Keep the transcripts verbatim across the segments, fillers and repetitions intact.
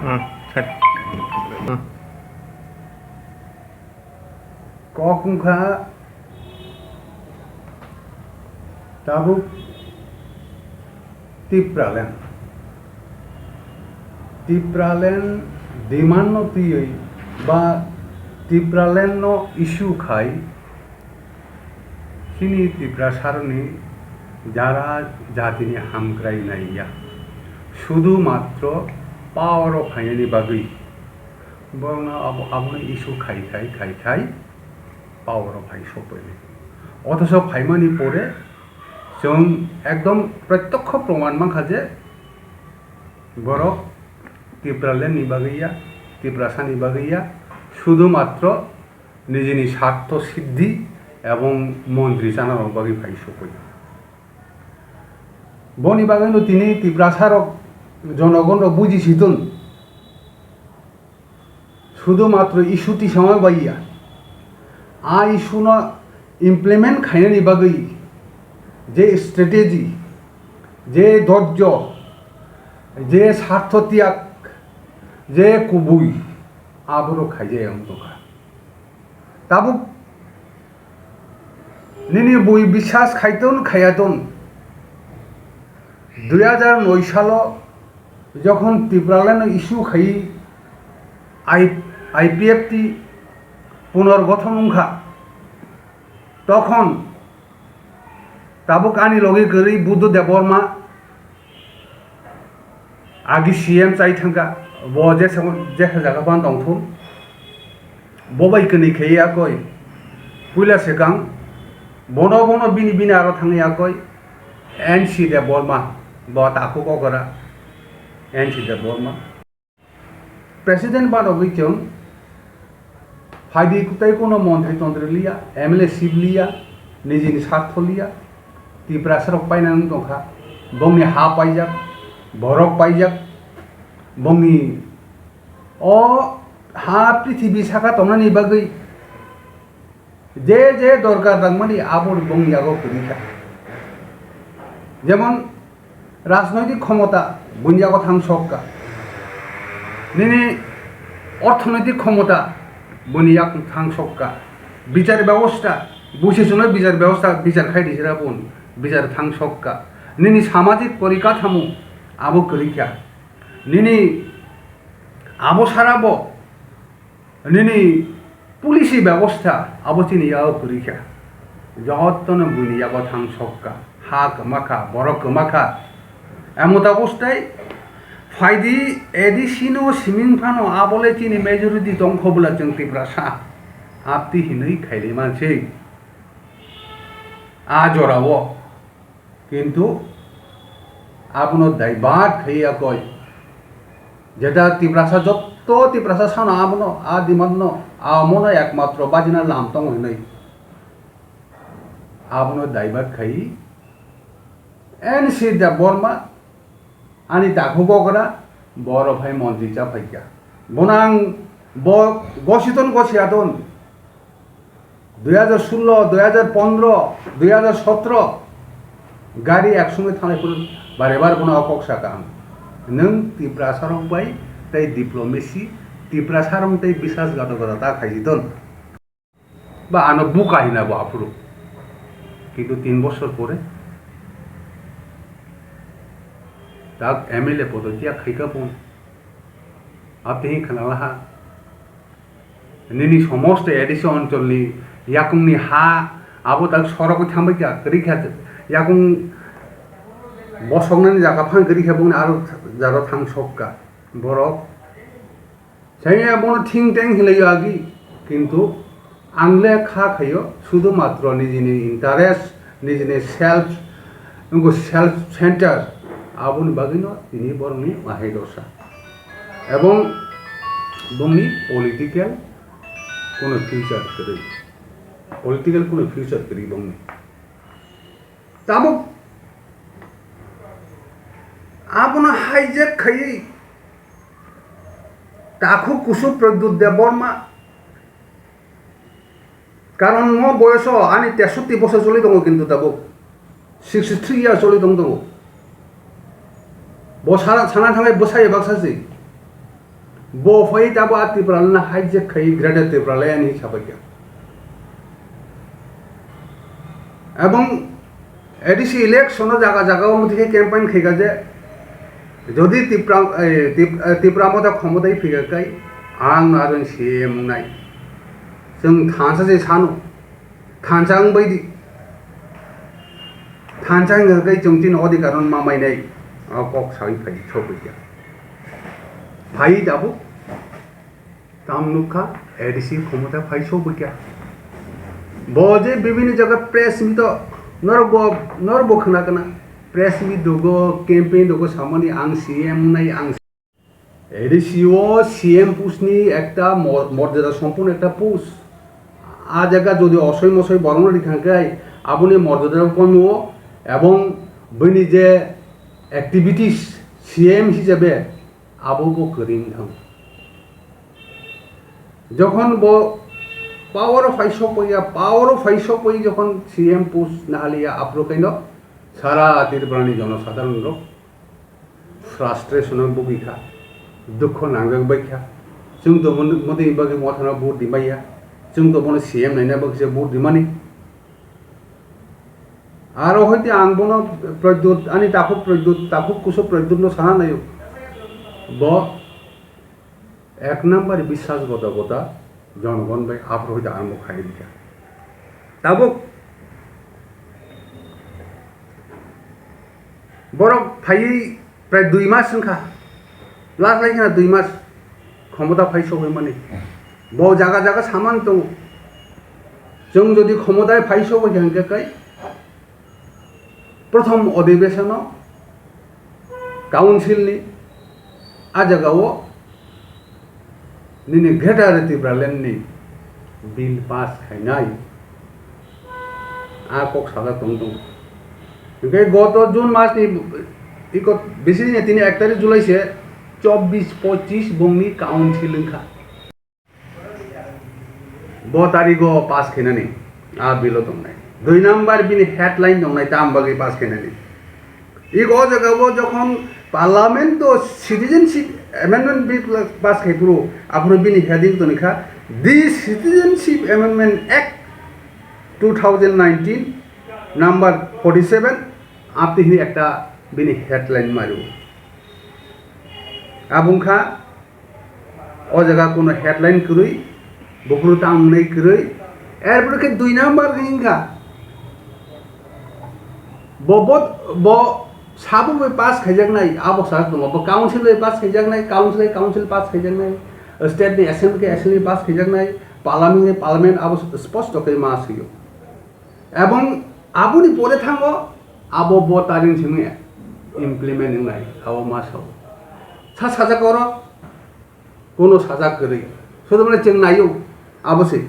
Hmm, sir. Hmm. Kok wngkha tabuk Tipraland. Tipraland demand no twiwi ba Tipraland no issue khai chini Tiprasarokni jara jatini hamkrai naiya. Sudu matro power o phainani bagwi borokno abo, abono issue khai khai, khai khai power o phai sokbaini. Othocho phaimani pore chwng ekdom protyokho proman mankha je borok Tipraland ni bagwi ya, Tiprasa ni bagwi ya, sudu matro nijini sartho siddhi ebong montri chanarok bagwi phai sokwi. Boni bagwino tini Tiprasarok jonogonrok buji sidon. Sudu matro issue tisama baiya. A issue no implement khainani bagwi je strategy, je dorjo, je sartho tiyag, je kubui, aborok khaijaya wng tongkha. Tabuk nini bui biswas khaiton khayaton, dui hajar noi salo jokhon Tipraland no issue khai I-, I P F T punorgothon wngkha, tokhon tabuk ani logi kwrwi Buddha Debbarma agi C M chai thangkha, bo jesa, jesa jaga ban tongthun, bo bai kwnwi khe yakoi, puila swkang, bono, bono bini, bini aro thang yakoi, N C Debbarma, bo takhuk okra, N C Debbarma. President banogwi chwng phaidi, tei kono montri tontri liya, M L A seat liya, nijini sartho liya, Tiprasarok painani tongkha, bongni ha paijak, borok paijak, bongni o ha prithibi saka tongnani bagwi je je dorkar nangmani abo bongni yago kwrwi kha. Jemon, rajnoitik khomota boni yago thang sok kha, nini orthonoitik khomota boni yak thang sok kha, bichar bebosta, busi chwngno bichar bebosta bichar khai di sira bun bichar thang sok kha, nini samajik porikathamo abo kwrwi kha, nini abo sara bo nini policy bebosta abo chini yago kwrwi kha. Jotono buini yago thang sok kha. Ha kwma kha, borok kwma kha. Emota bostai phaidi A D C no siming phano abole chini majority tongkho bwla chwng Tiprasa. Apti hinwi khaili mansi. A jorao. Kintu abono divert khai yakoi. Jeta Tiprasa, jotto Tiprasa sano abono, a demand no, amono ekmatro bajina lam tongo hinwi. Abono divert khai N C Debbarma, ani takhuk okra, boro phai montri cha phaikha. Bono ang bo gositon gosiyaton. Dui hajar sullo, dui hajar pondro, dui hajar sotro, gari ek songwi thanglai phuru bare bare bono o kok saka ang. Nwng Tiprasarok bai tei diplomacy, Tiprasarok tei biswasghatokota ta khaijidon. Ba ano buka hina bo aphuru. Kintu tin bosor pore tak M L A podotyak khaika phone. Apni khna laha. Nini somosto A D C oncholni yakungni ha abo tak sorogwi thangbai kha, kwrwi kha, yakung bosoknani jaga phang kwrwi kha, bongni aro jaro thang sok kha borok. Chaya bono thing teng hinlai agi, kintu ang le kha khaio sudu matro nijini interest, nijini self, wngkha self center, aboni bagwino tini borokni mahai dosa. Ebong bongni political kono future kwrwi, political kono future kwrwi bongni. Tabuk abono hijack khaiwi takhuk kusu Pradyut Debbarma, karon mo boyoso ani tesotti bosor choli tongo, kintu tabuk sixty three years choli tong tongo. Bo sana, sana thanglai bwsai baksa se. Bo phai tabo a Tipraland hijack khai Greater Tipraland hinwi sabaikha. Ebong A D C election o jaga jaga o mothe campaign khaikha je, jodi Tipra, eh, Tip-, eh, Tipra Motha khomotai phikha khai ang no aro C M wngnai. Chwng thansa se sano. Thansa wngbai di. Thansa wngkha khe chwng chini odhikar no ma mainai. O kok sawi phai, sokphaikha. Phai tabuk tam nukha, A D C khomota phai sokphaikha. Bo je bibhinno jaga press meet o norok bo, norok bo khna kana. Press meet rogo, campaign rogo samani ang C M wngnai, ang A D C o C M post ni ekta mo-, morjada sompurno ekta post. A jaga jodi osoi mosoi borok no rikha khe aboni morjada komo ebong bini je activities C M hisabe abo bo kwrwi wng thang. Jokhon bo power o phai sokpaiya, power o phai sokpai jokhon C M post nahaliya aphuru kaino sara Tripura ni jonosadharon rok frustration o bugwi kha, dukho nangjak bai kha. Chwng to mon-, motini bagwi Mothano vote di maya, chwng to bono C M naina bagwi se vote di mani. Aro hoite ang bono Pradyut, ani takhuk Pradyut, takhuk kusu Pradyut no sana naio. Bo ek number biswas gota gota jonogon bai aphuru hoite armo khai rikha. Tabuk borok phaiwi prai dui mas wngkha, last lai khna dui mas khomota phai sogwi mani. Bo jaga jaga saman tongo. Chwng jodi khomota phai sogwi kha hwnkhe kai, prothom odhibeshon o council ni a jaga o nini Greater Tipraland ni bill pass khainai a kok sajak tong tongo. Hwnkhe goto June mas ni iko bisini tini ek tarik July se chobbish pochish bongni council wngkha. Bo tarigo pass khainani a bill o tongnai. Dui number bini headline tongnai tam bagwi pass khainani. Iko o jaga o jokhon parliament o citizenship amendment bill pass khai phuru aphuru bini heading tongkha, "The Citizenship Amendment Act two thousand nineteen number forty seven" apni hini ekta bini headline mario. Abungkha O jaga kuno headline kwrwi, buphuru tamo wngnai kwrwi, erpore khe dui number wngkha. Bo, bo, bo sabo bai pass khaijaknai, abo sa tongo. Bo council bai pass khaijaknai, council, council pass khaijaknai, state ni assembly khe assembly pass khaijaknai, parliament khe parliament, abo sposto khe ma swiyo. Ebong aboni pore thango, abo bo taring simi implement wngnai, abo ma sao. Sa sajak oro, Kono sajak kwrwi. Sodamani chwng naio, abo se.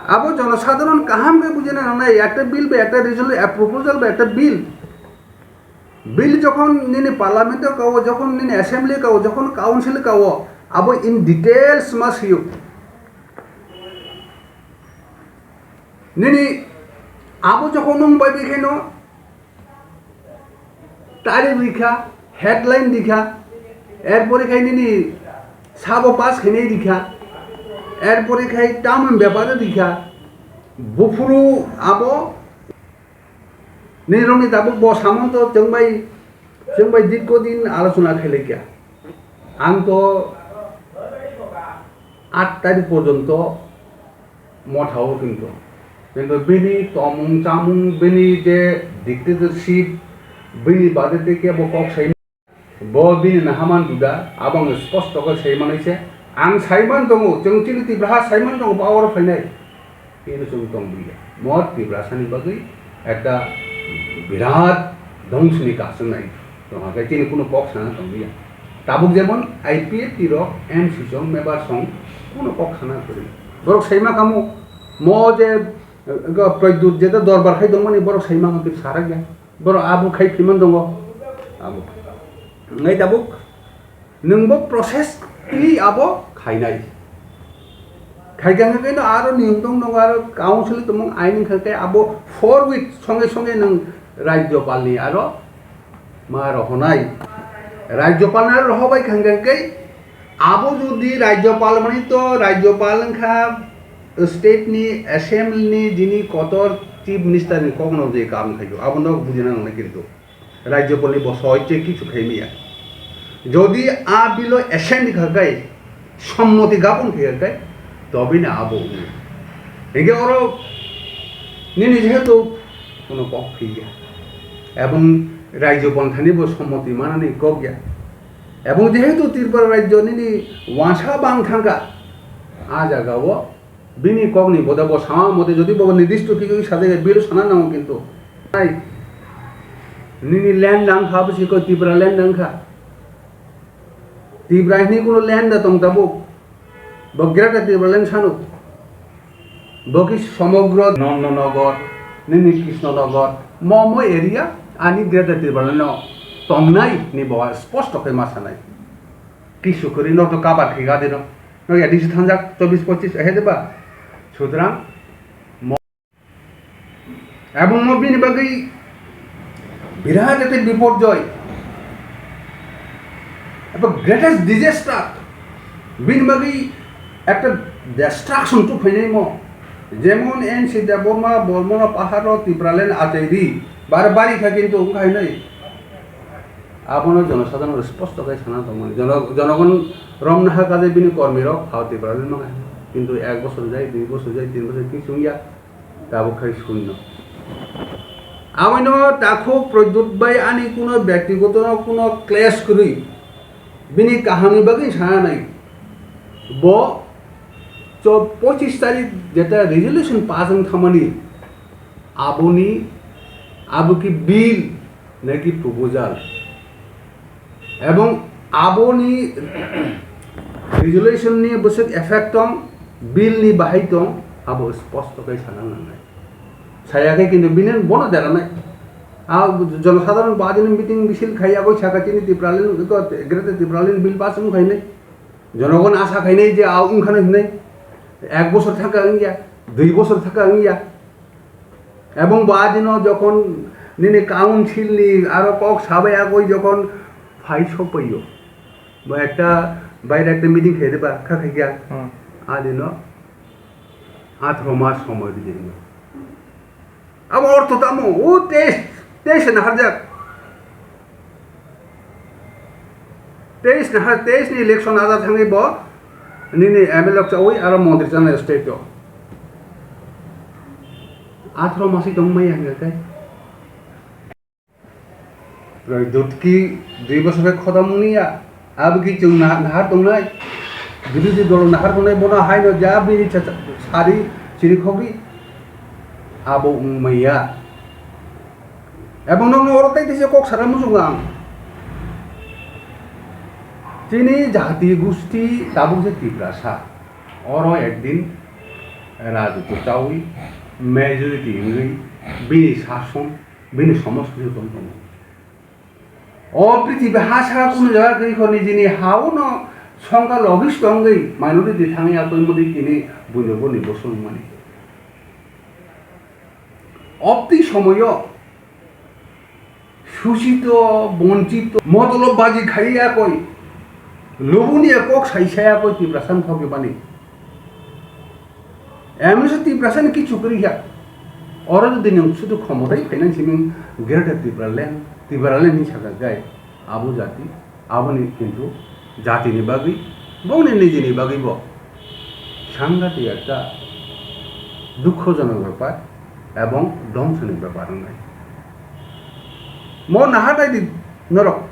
Abo jonosadharon kaham khe bujina nangnai, ekta bill bai ekta resolution, a proposal bai ekta bill. Bill jokhon nini parliament o kao, jokhon nini assembly kao, jokhon council kao, abo in details ma sio. Nini abo jokhon nwng bai bai khaino, Tari rikha, headline rikha, erpore khai nini sabo pass khainai rikha, erpore khai tamoni bepare rikha, buphuru abo nini rokni tabuk bo samanto chwng bai, chwng bai dirgo din alochona khailaikha. Ang to aat tarik porjonto Mothao kintu, kintu bini tomung chamung, bini je dictatorship, bini bade tei kebo kok sai, bo bini nahaman duda, abo ang sposto khe sai manai se. Ang sai man tongo, chwng chini Tipraha sai man tongo, power phainai. Kino chwng tong buya. Mo Tiprasani bagwi ekta birat dhongsoni kasung nai tongkha, khe chini kuno kok sana tong buya. Tabuk jemon I P F T rok M C song, member song, kuno kok sana kwrwi. Borok saima kamo, mo je, eh, Pradyut je dorbar khai tongmani borok saima kamo sarak ya. Borok abo khai phiman tongo. Abo. Ngai tabuk. Nwng bo process twi abo khainai. Khaikha hwnkhe no aro niyom tong nogo, aro council tongmung ain wngkha khe abo four week songe songe nwng rajyopal ni aro ma rohonai. Rajyopal no rohor bai kha hwnkhe, abo jodi Rajyopal mani to Rajyopal wngkha state ni assembly ni jini kotor chief minister ni kokno je kam khaio, abono bujina nangnai kintu. Rajyopal ni bo soiche kichu khaimaya. Jodi a bilo assembly kha kai, sommoti gapon kha kai, tobini abo wngya. Hingke oro nini jehetu kono kok phiya. Ebong Rajyopal thani bo sommoti manani kok ya. Ebong jehetu Tripura rajyo nini wansa bang thangka, a jaga o bini kokni boda bo sama mote jodi bo nirdisto khe sajak bill sana nango kintu. Nai, nini land nang kha bwsi ko Tripura land nang kha. Tripura hini kuno land da tong tabuk. Bo Greater Tripura land sano. Bo ki somogro Nandanagar, nini Krishnanagar, mo mo area ani Greater Tripura land no tongnai ni bo sposto khe ma sanai. Kisu kwrwi no to cover khe ga de no. No ya disi thanjak chobbish pochish ahe de ba. Sutrang mo-, ebong mo bini bagwi birat ekta biporjoy. Eba greatest disaster. Bini bagwi ekta destruction to phainai mo. Jemon N C Debbarma, Bormona paharo Tipraland achaidi. Bar bari kha kintu wngkha hinwi. Abono jonosadharon sposto khe sana tongmani. Jono-, jonogon romnaha kaje bini kormirok phao Tipraland mangai. Kintu ek bosor jai, dui bosor jai, tin bosor kis wngya. Tabuk khai sunno. Abono takhuk Pradyut bai ani kuno byaktigoto no kuno clash kwrwi. Bini kahamni bagwi sana nai. Bo cho-, pochish tarik jeta resolution pass wng thamani. Aboni, abo ki bill naki proposal. Ebong aboni resolution ni bwswk effect tong, bill ni bahai tong, abo sposto khe sana nangnai. Saya khe kintu bini bono deranai. A jonosadharon badi ni meeting misil khai agoi saka chini Tipraland, eko Greater Tipraland bill pass wng khainai. Jonogon asa khainai je a wng khana hinai. Ek bosor thaka wngya, dui bosor thaka wngya. Ebong bo adino jokhon nini council ni aro kok sabai agoi jokhon phai sokpaiyo. Bo ekta baire ekta meeting khe diba kha khaikya. Hmm. Adino athro mas somoi ridi hino. Abo ortho tamo, o teis, teis se naharjak. Teis nahar, teis ni election aja thangwi bo nini M L A chawi aro montri chana state o. Athro masi tong maya hingka khe. Pradyut ki dui bosor khe khoda mungya, abo ki chwng nah-, nahar tongnai, birodhi dolo nahar tongnai, bono haino ja bini cha-, cha-, sari chiri khogwi, abo wng maya. Ebong nokno oro tei teisa kok sana muchungo ang. Chini jati gusti tabuk se Tiprasa, oro ekdin rajotwo chawi majority wngwi bini sason, bini somosto se tong tongo. O prithibi ha saka kunu jaga kwrwi kho nijini ha-o no songkha logis tongwi minority thangwi ya tongmodi tini buino boni bosong mani. Obtwi somoyo suchito, bonchito, motolob baji khai ya koi, loboni ya kok sai saya koi Tiprasa thok bani. Emisa Tiprasa ni kichu kwrwi ya. Oro jodi nwng sudu khomotai phainang siming Greater Tipraland, Tipraland ni saka gai. Abo jati, aboni kintu jatini bagwi, bongni nijini bagwi bo sangati ekta dukhojonok bepar ebong dhongsoni bepar wngnai. Mo naharnai di norok,